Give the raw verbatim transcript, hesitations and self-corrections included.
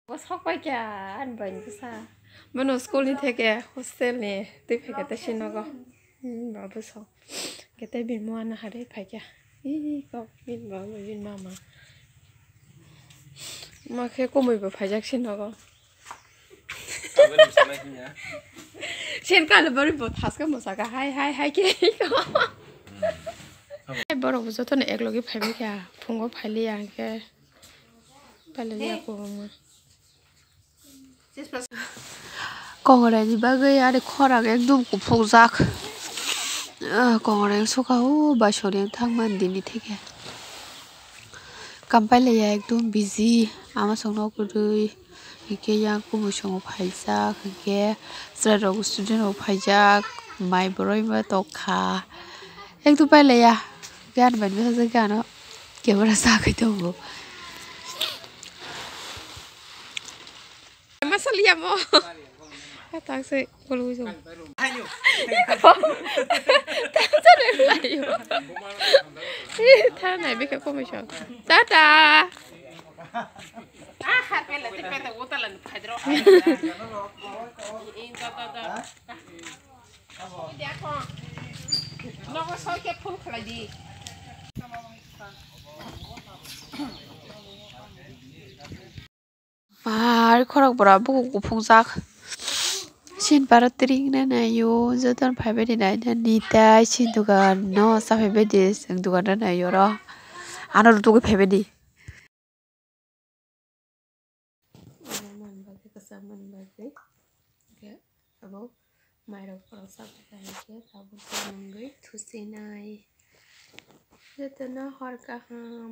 Bo sok pai kha, ani bai ni bwsa. Bono school ni theke hostel ni twi phai kha tei si nogo. Hmm, ba bwsok. Khe tei bini mwana harwi phai kha. Ih, kok bini ba bini mama. Ma khe kumui bo phaijak si nogo. Sen kalo bari bo thaska mwsaka hai, hai, hai khe. Hai borok bo jotono eklogi phaibai kha. Phungo phailiya hwnkhe. Phailiya kwbangma. Kongrai ni bagwi ani khorang ekdum kuphukjak. Ah, kongrai wngsuka o baisori wng thangmani dini theke. Kam pailaiya ekdum busy, ama songno kwrwi, hinkhe yang kubuisongo phaijak, hinkhe chwrairok student rok phaijak, mai boroi ma tongkha, ekdum pailaiya, hinkhe ani bai bwsajagwi ano camera sakwi tongo. Masaliya mo. Tangsai kolwi jong. Tangsai layo. Thanai bikha komai jong. Tata. Nogo soike phone khlai di. Pai khorok bwrap bukhuk kuphungjak. Sin paro tring na naio, jotono phaibai di naina nitai sin dogan no cha phaibai di chwng dogan no naio oro. Ano rw tugwi phaibai di. Oro man bagwi kwcham man bagwi. Hwnkhe abo mairok borok chapjak hai khe tabuk nungwi thusinai. Jotono hor kaham.